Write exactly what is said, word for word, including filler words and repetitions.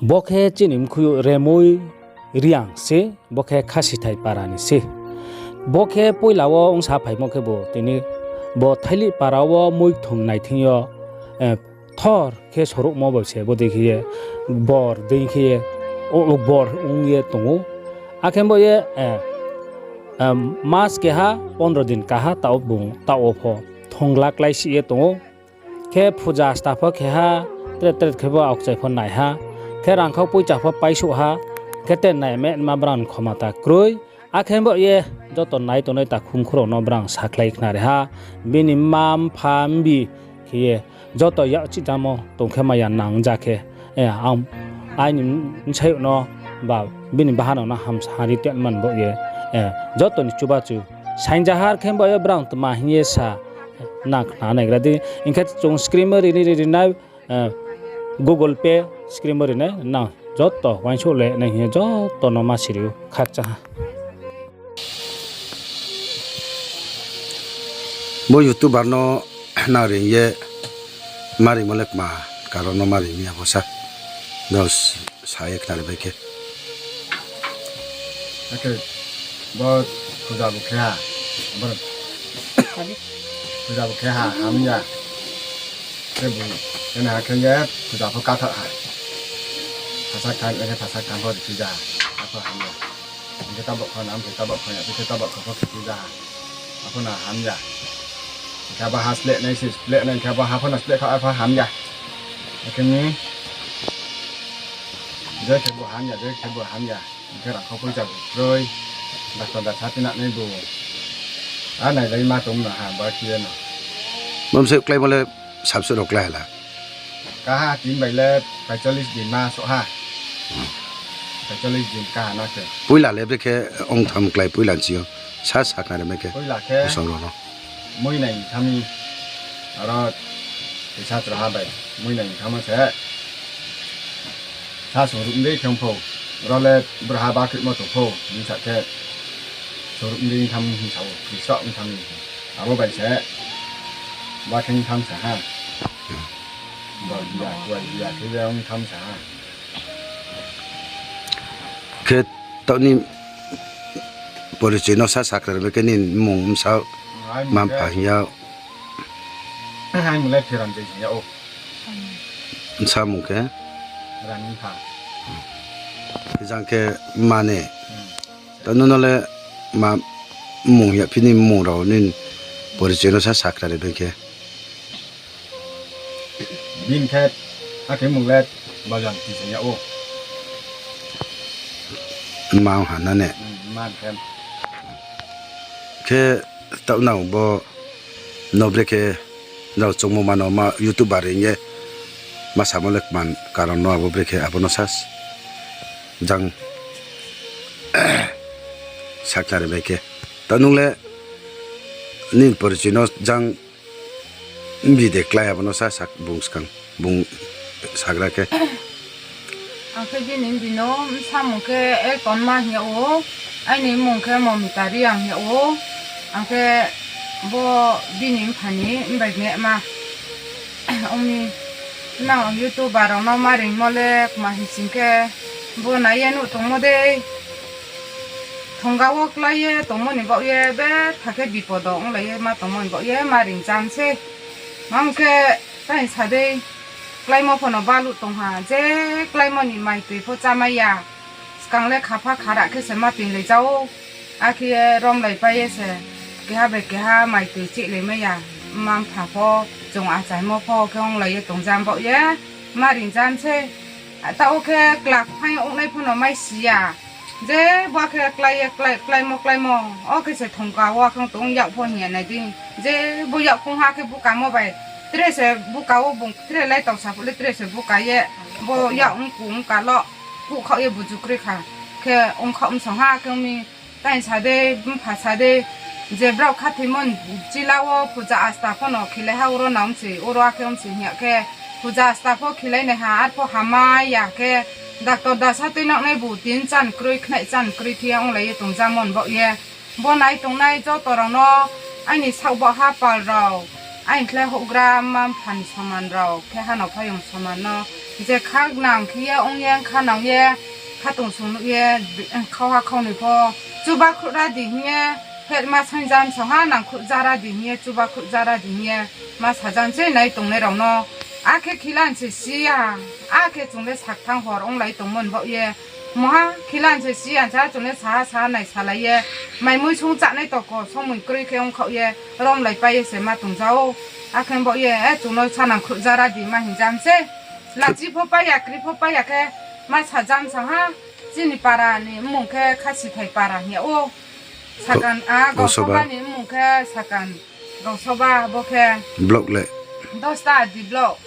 Bo khe chini mkhuiyouh Remoi Reang se, bo khe Khasithai para ni se. Bo khe poila wo ongsa phaimo khebu tini bo Thailih para wo muithung naithing yo, thor khe soruhmo bai se bodei khe ye bor dei khe ye, o bor ong ye tong ou. Akhe bo ye, mas keha pondro din kaha taoh bung taoh wo pho thongla kláisih ye tong ou. Khe puja asta pho khe ha, tre tre khe bo aokchai pho nai ha. Khe rangkhau poicha pho paisouh ha. Khe te nai me ma brang khomata kroi. Akhe bo ye joto nai tongnai takhu mkhu rao no brang sakhlai khnari ha. Bini mma mpha mbi khe ye joto yak chih jamo tong khe maya nang ja khe, aini bsayouh no ba bini bahanao no hamsa ri tongman bo ye, joto ni chubachu saingjahar khe bo ye brang tma hing ye sa nang khna naigra di. Hing khe chung screen wo ri ri ri ri nai, Google Pay screen wo ri nai nang joto uaingsouh le nai hing ye joto no ma siri ou khakchang ha. Bo YouTuber no nang ring ye ma ringmo le kma, karon no ma ring mi abo sa. Dos sa ye khnari bai khe. Akhe bo puja bo khe ha, bo puja bo khe ha, ham ya. Khe bu, khe na khe ye puja pho kathar ha. Phasak than, khe phasak than pho ri puja, apho ham ya. Hing khe tabok pho na, hing khe tabok pho ya, hing khe tabok pho khe puja ha. Apho na ham ya. Hing khe abo ha sleh nai se, sleh nai, hing khe abo ha pho na sleh kha, apho ham ya. Akhe ni, je khe bo ham ya, je khe bo ham ya. Hing khe rangkhau poicha bo kroi, doctor da sa tinang nai bo. A nailai ma tong no ha, ba khe ye no. Bo mse kláimo le sabsuh rao klái ha la? Kaha tin bai le paicholish din ma souh ha. Paicholish din kaha na khe. Poila le brekhe ongtham klái poila ni sing yo sa sakhnari mai khe. Poila khe bosong rao no. Mui nai tham mi, aro tisa chraha bai mui nai tham se. Sa sung ruh dei khe ong pho, ro le braha ba krimo tong pho, hing sa khe sung ruh dei tham hing sa ou, tisa ong tham mi. Abo bai se, ba khe ong tham sa ha. Bo ya, bo ya khe ye ong tham sa ha. Khe taoh ni porichoi no sa sakhnari mai khe nini mmung bsa ma mpha hing ya. Aini mmung le Pheranjoi hing ya ou. Bsa mmung khe? Rani Mpha. Jang khe mma ne. Taoh nung no le ma mmung hing ya phi nini mmung rao nini porichoi no sa sakhnari mai khe. Bini khe, akhe mmung le Bajan Tisa hing ya ou. Mma ong ha na ne? Mma khe. Khe taoh nang bo no brekhe nrao choungmo ma no ma YouTuber ring ye ma samo le kman karon no abo brekhe abo no sa jang sakhnari mai khe. Taoh nung le nini porichoi no jang mbi de klái abo no sa sak bung skang, bung sagra khe. Ang khe bini mbi no bsa mmung khe Eltonma hing ya ou, aini mmung khe Momita Reang hing ya ou, ang khe bo bini mpha ni mbai nehma. Ong mi, nang YouTuber rao no ma ringmo le kma hing sing khe, bo nai ye nuh tongmo dei. Thongga wo klái ye tongmo ni baoh ye betha khe bipodo onglai ye ma tongmo ni baoh ye ma ring jam se. Mang khe tang sa dei, kláimo pho no baluh tong ha, je kláimo ni maitoi pho chámai ya. Skang le khapha khara khe se ma toinglai ja ou. Akhe ye romlaipai ye se, keha bai keha maitoi chihlai mai ya. Mma mpha pho, chung achaimo pho khe onglai ye tong jam baoh ye, ma ring jam se. Taoh khe kla kphaing ongnai pho no mai si ya. Je bo khe klái ye, klái, kláimo, kláimo. O khe se thongka wo khe tong yak pho hing ya nai di. Je bo yak khong ha khe bukamo bai. Tre se buka wo bung tre lai tau sa phuh le tre se buka ye. Bo yak ongku ongka lo. Kuhkhaoh ye buju kroi kha. Khe ongkhaoh msong ha khe ong mi. Tang sa dei, mpha sa dei. Je brao khathoimo chila wo puja asta pho no khilai ha oro na ong se, oro akhe ong se hing ya khe. Puja asta pho khilai nai ha, arpho hamai ya khe. Doctor da sa tuinang nai bu tin chan kroi, khnaih chan kroi phi ya onglai ye tong jamo ni baoh ye. Bo nai tongnai joto rao no, aini saoh baoh ha pal rao, aini khlai houhgra mma mpha ni soman rao, khe hanao phaiyong soman no, Je kha nang khe ye ong ye, kha nang ye, khatungsung nuh ye, khauha khaunoi pho chuba khruh ra di hing ye, phet ma saingjam sa ha, nang khruh ja ra di hing ye, chuba khruh ja ra di hing ye, ma sajam se nai tongnai rao no. Akhe khilan se si ya, akhe chung le sakthanng hor onglai tongmo ni baoh ye. Mungha khilan se si ya sa, chung le saha saha nai salai ye, mai mui sung chánai toko somoi kroi khe ongkhaoh ye, romlaipai ye se ma tong ja ou. Akhe baoh ye, e, chung no sanang khruh ja ra di ma hing jam se. Lachi pho pai ya, kri pho pai ya khe, ma sajam sa ha, chini para ni mmung khe Khasithai para hing yag ou. Sakan, a, Gausoba. Gausoba ni mmung khe Sakan, Gausoba bo khe. Block le? Dosta di block.